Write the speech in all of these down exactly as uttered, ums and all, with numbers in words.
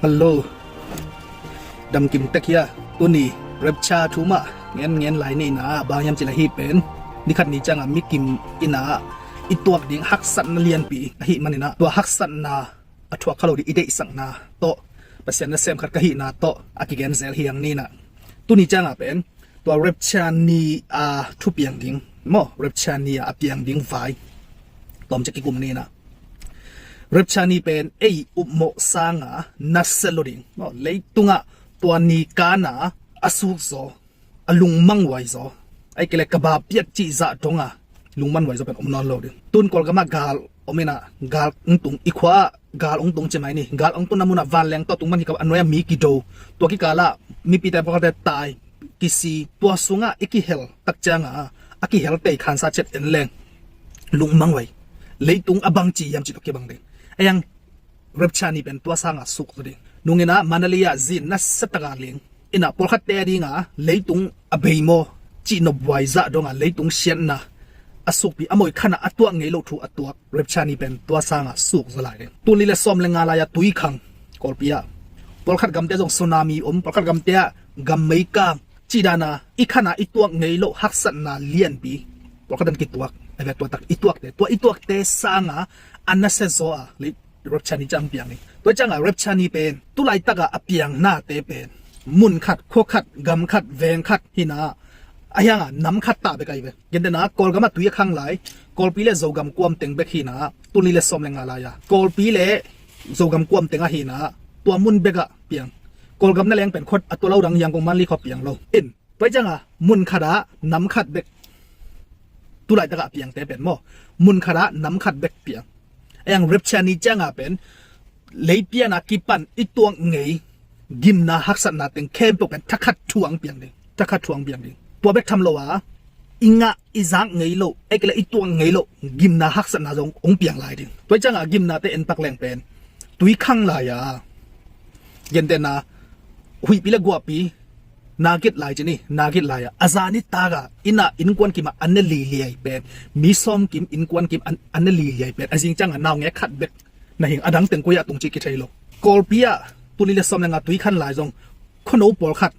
Hello. Damkim tek hia? Tuni rapture thu mah ngen ngen lai ni ina, bang hiam cih leh hih pen ni khat ni ciangah mikim ina i tuak ding haksatna lianpi ahih man ina, tua haksatna a thuak kha lo ding i deihsakna tawh, Pasian nasem khat ka hihna tawh a kigen zel hi hang ni ina. Tuni ciangah pen tua rapture ni a thupiang ding maw, rapture ni a piang ding vai tawm ciang kikum ni ina. Rapture ni pen ei upmawh sanga nasia lo ding maw, leitungah tua ni kana a sukzaw, a lungmanghuai zaw, ahih kei leh ka ba piak cih zah donga lungmanghuai zaw pen om nawn lo ding. Tun Kawlgamah gal om ina, gal hong tung, i khua-ah gal hong tung ci mai ni. Gal hong tunna munah vanleng tawh tung man hi kei a, nuai-ah mi kido, tua kikalah mipite pawlkhatte tai, kisi, tua sungah i kihel tak cianga a kihel tei khansa ciat en leng lungmanghuai, leitung a bangci hiam cih tawh kibang ding. Ahi hang rapture ni pen tua sanga sukzaw ding. Nung ina Mandalay ah zin nasia taka ling ina, pawlkhatte a dinga leitung a bei maw cih nophuai zah donga leitung siatna a sukpi, a moikhanah a tuak ngei loh thu a tuak rapture ni pen tua sanga sukzaw lai ding. Tul nih le sawm le nga lai-a tuikhang Kawlpi ah, pawlkhat gamte zong tsunami om, pawlkhat gamte ah gam meikang cih dana i khana i tuak ngei loh haksatna lianpi pawlkhat in kituak, a vek tua tak i tuakte, tua i tuakte sanga a nasia zaw a lei rapture ni ciang piang ni. Tua cianga rapture ni pen tu laitaka a piangnate pen mun khat, khua khat, gam khat, veng khat hi ina, ahi hanga nam khat ta bek ahi ve. Gentehna Kawlgamah tui a khang lai, Kawlpi le Zogam kuam teng bek hi ina, tul nih le sawm le nga lai-a Kawlpi le Zogam kuam teng ahi ina, tua mun bekah piang. Kawlgam na leng pen khua a tua lo dang Yangon, Mandalay khua piang lo in. Tua hi cianga mun khatah nam khat bek, tu laitakah a piangte pen maw, mun khatah nam khat bek piang. Ahi hang rapture ni cianga pen leipiana kipan i tuak ngei gimna haksatna teng khempeuh pen thakhat thuang piang ding, thakhat thuang piang ding. Tua bek tham lo a, i ngah i zak ngei loh, ahih kei leh i tuak ngei loh gimna haksatna zong hong piang lai ding. Tua hi cianga gimnate en pak leng pen tuikhang lai-a, gentehna huihpi le guahpi, nagit lai ci ni, nagit lai-a, a zan nitak a ina innkuan kimah a ne liliai pen, mi sawm kim innkuan kim a ne liliai pen, a zing cianga naungek khat bek na hing, a dang teng koi-ah tung cih kithei lo. Kawlpi ah tul nih le sawm le nga tuikhang lai zong khuano pawlkhat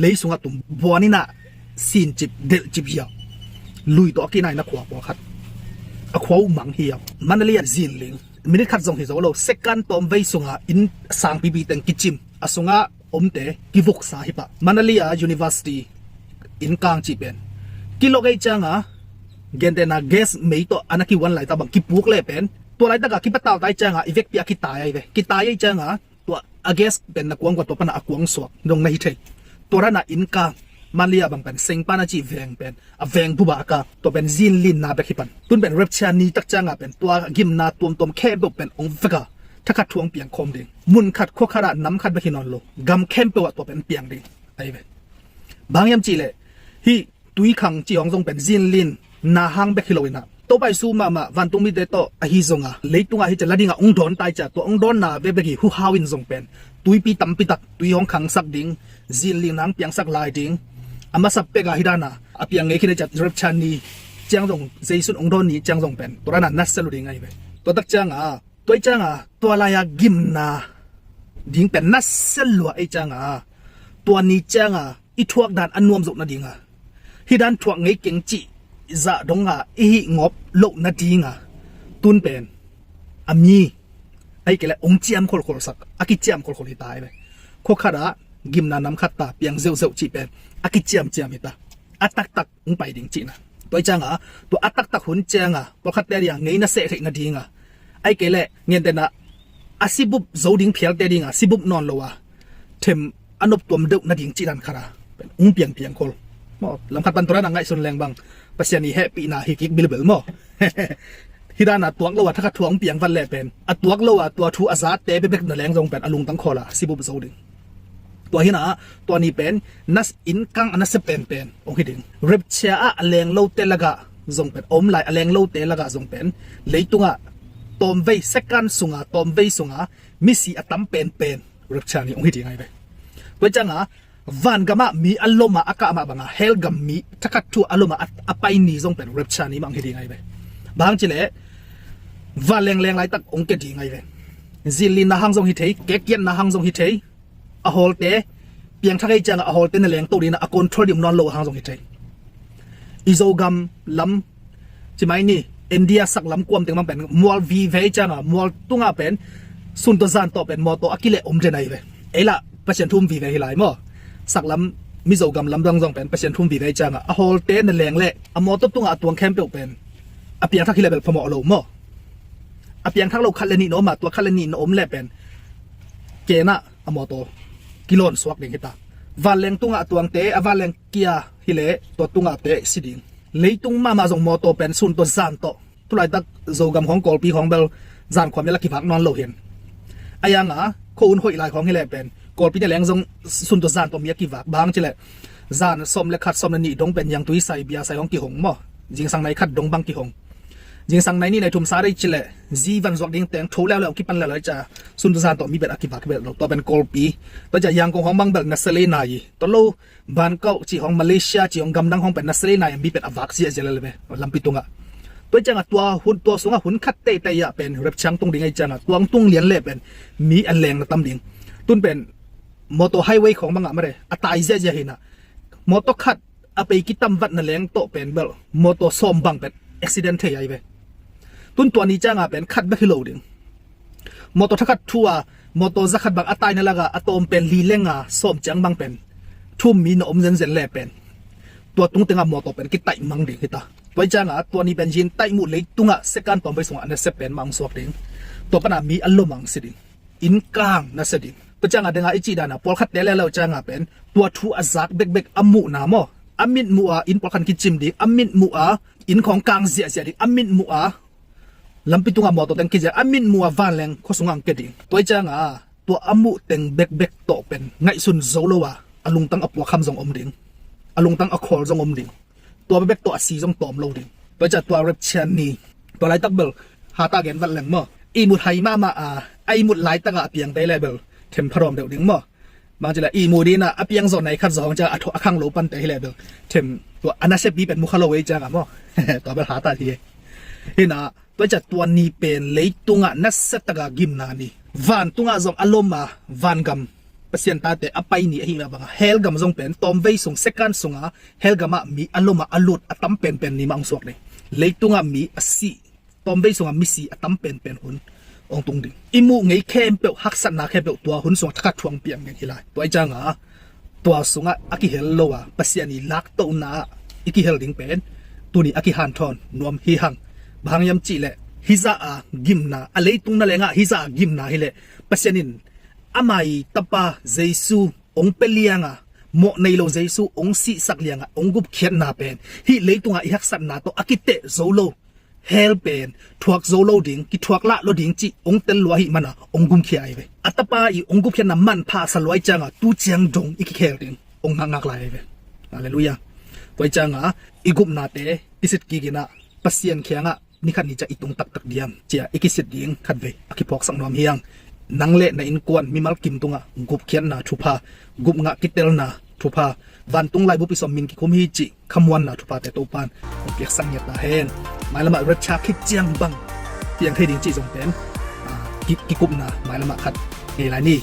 lei sungah tum, buan ina sincip delhcip hiau, lui tawh a kinai na khua pawlkhat, a khua uh mang hiau. Mandalay ah zinling, minit khat zong hi zo lo, second tawmvei sunga inn sangpipi teng kicim, a sungah omte kivuksa hi pah. Mandalay ah university innkang cih pen kilok ei cianga, gentehna gas mei tawh a na kihuan laitak bang kipuk leh pen, tua laitaka kipatau tai cianga i vekpi a kitai ahi ve. Kitai ei cianga tua a gas pen na kuang kua, tua pana a kuang suak dong na hi thei. Tua dana innkang, Mandalay ah bang pen Sengpan a cih veng pen, a veng buba a kang, tua pen zinlinna bek hi pan. Tun pen rapture ni tak cianga pen tua gimna tuamtuam khempeuh pen hong veka, thakhat thuang piang khawm ding. Mun khat, khua khatah nam khat bek hi nawn lo, gam khempeuh ah tua pen piang ding ahi ve. Bang hiam cih leh hih tuikhang cih hong zong pen zinlinna hang bek hi lo ina, Topa Jesu mahmah vantung mite tawh ahi zonga leitungah hi ciah la dinga hong dawn tai ciah, tua hong dawnna bekbek hi. Huhau in zong pen tuipi tampitak, tui hong khangsak ding, zinlinna hong piangsak lai ding. A masa peka hi dana a piang ngei khin ei ciah, rapture ni ciang zong, Jesu in hong dawn ni ciang zong pen tua dana nasia lo ding ahi ve. Tua tak cianga, tua hi cianga tua lai-a gimna ding pen nasia lua ei cianga, tua ni cianga i thuak dan a nuam zoh nadinga, hih dan thuak ngei keng cih zah donga i hih ngop loh nadinga, tun pen a mi, ahih kei leh hong ciam kholkholsak, a kiciam kholkhol hi ta hi ve. Khua khatah gimna nam khat ta piang zeuhzeuh cih pen a kiciamciam hi ta, a taktak hong pai ding cihna. Tua hi cianga tua a taktak hun cianga pawlkhatte a dinga ngei na seh theih nadinga, ahih kei leh gentehna a sibup zo ding phialte dinga sibup nawn lo a them a noptuam deuh nading cih dan khat a pen hong piangpiang khol. Maw, lamkhat pan tua dana ngaihsun leng bang Pasian i hehpihna hi kik bilbel maw. Hih dana tuak lo a thakhat thuang piang vat leh pen, a tuak lo a tua thu a zate bekbek na leng zong pen a lungtang khol a sibup zo ding. Tua hi ina, tua ni pen nas innkang a nasia penpen hong hi ding. Rapture ah a leng lote lakah zong pen, a om lai a leng lote lakah zong pen, leitungah tawmvei, second sunga, tawmvei sunga misi a tam penpen rapture ni hong hi ding ahi ve. Tua hi cianga vangamah mi a lomah a kah mah banga hell gam mi thakhat thu a lomah a, a pai ni zong pen rapture ni mah hong hi ding ahi ve. Bang hang cih leh vanleng leng laitak hong kia ding ahi ve. Zillin na hang zong hi thei, kekian na hang zong hi thei. A hawlte piangthak ei ciangah a hawlte na lengto dina a control ding nawn lo a hang zong hi thei. I Zogam lam cimai ni, India saklam kuam teng bang pen mual vive ei ciangah mual tungah pen sun tawh zan tawh pen mawtaw a kileh om den ahi ve. Ei lah Pasian thu um vive hi lai maw? Saklam, Mizo gam lamdang zong pen Pasian thu um vive ei ciangah a hawlte na leng leh a mawtaw tungah a tuang khempeuh pen a piangthak hi leh bel phamawh lo maw? A piangthak lo khat le nih na om a, tua khat le nih na om leh pen kenah a mawtaw kilawn suak ding hi ta. Vanleng tungah a tuangte, a vanleng kia hi leh tua tungah te si ding. Leitung mahmah zong mawtaw pen sun tawh zan tawh, tulaitak Zogam khawng Kawlpi khawng bel zan khuamial a kivak nawn lo hin. A yanga kho un hoih lai khawng hi leh pen Kawlpi na leng zong sun tawh zan tawh mi a kivak. Bang cileh zan sawm le khat, sawm le nih dong pen yangtui sai, bia sai khawng kihong maw? Zingsang nai khat dong bang kihong. Zingsang nai nih, nai thum sa dei cileh zi van zuak ding teng tho leuleu, kipan leuleu ca sun tawh zan tawh mi pen a kivak hi bel lo. Tua pen Kawlpi. Tua ca Yangkong khawng bang bel na sele nai tua lo. Bangkok cih hong, Malaysia cih hong, gamdang hong pen na sele nai a mi pen a vak ziahziah lel ve lampi tungah. Tua ciangah tua hun, tua sungah hun khat teitei ah pen rapture tung ding ei ciangah tuang tung lian le pen mi a leng na tam ding. Tun pen mawtaw highway khawng bangah mare a tai ziahziah hinah. Mawtaw khat a pei kitam vat na leng tawh pen bel mawtaw sawm bang pen accident thei ai ve. Tun tua ni ciangah pen khat bek hi lo ding. Mawtaw thakhat thu a, mawtaw zakhat bang a taina lakah a tawm pen li le nga sawm ciang bang pen thum mi na om zenzen le pen tua tung tengah mawtaw pen kitaih mang ding hi ta. Tua ciangah tua ni pen yin taih muh leitungah second tawmvei sungah a nasep pen mah hong suak ding. Tua panah mi a lomang si ding. Inn kang na sia ding. Tua ciangah dengah i cih danah pawlkhatte leuleu ciangah pen tua thu a zak bekbek a muhna maw? A mitmuh a inn pawlkhat kicim ding, a mitmuh a inn khawng kang ziahziah ding, a mitmuh a lampi tungah mawtaw teng kizia, a mitmuh a vanleng khua sungah ang kia ding. Tua i ciangah tua a muh teng bekbek tawh pen ngaihsun zo lo a, a lungtang a puakham zong om ding, a lungtang a khawl zong om ding. Tua bekbek tawh a si zong tawm lo ding. Tua i ciah tua rapture ni, tua laitak bel hata gen vat leng maw? Ihmut hai mahmah a, a ihmut laitakah a piang tei le bel thempha rawm deuh ding maw? Bang cileh ihmut dinah a piang zawh nai khat zawh hong ciah a khang lo pante hi le bel them tua a nasiapi pen mukha lo ei ciangah maw? Tua bel hata hi. Hinah tua i ciah tua ni pen leitungah nasiataka gimna ni. Vantungah zong a lom a vangam Pasian tate a pai ni ahi mah bangah hell gam zong pen tawmvei sung second sungah hell gamah mi a lom a a lut a tam penpen ni mah hong suak ni. Leitungah mi a sih tawmvei sungah misi a tam penpen hun hong tung ding. I muh ngei khempeuh, haksatna khempeuh tua hun sungah thakhat thuang piang ding hi lai. Tua i ciangah tua sungah a kihel lo a Pasian i laktohna ah i kihel ding pen tuni a kihanthawn nuam hi hang. Bang hang hiam cihleh hizah a gimna, a leitung na lengah hizah a gimna hileh Pasian in ama i tapa Jesu hong pia lianga, mawh nei lo Jesu hong sihsak lianga hong gupkhiatna pen hih leitungah i haksatna tawh a kiteh zo lo hell pen thuak zo lo ding, kithuak lah lo ding cih hong tel lua ahih mana hong gumkhia ahi ve. A tapa i hong gupkhiatna manpha sa lua i cianga tu ciang dong i kikhel ding hong ngakngak lai ahi ve. Halleluiah. Tua i cianga i gupnate kisit kikinah Pasian khiangah nikhat ni ciah i tung taktak diam cia i kisit ding khatvei a kiphawksak nuam hiang. Nang le na innkuan mimal kim tungah gupkhiatna thupha, gupngah kitelna thupha, vantung laibup i sawm min kikhum hi cih khamuanna thuphate Topan hong piaksak ngiat ta hen. Mailamah rapture khit ciang bang piang thei ding cih zong pen, ah, ki, kikupna mailamah khat ngei lai ni.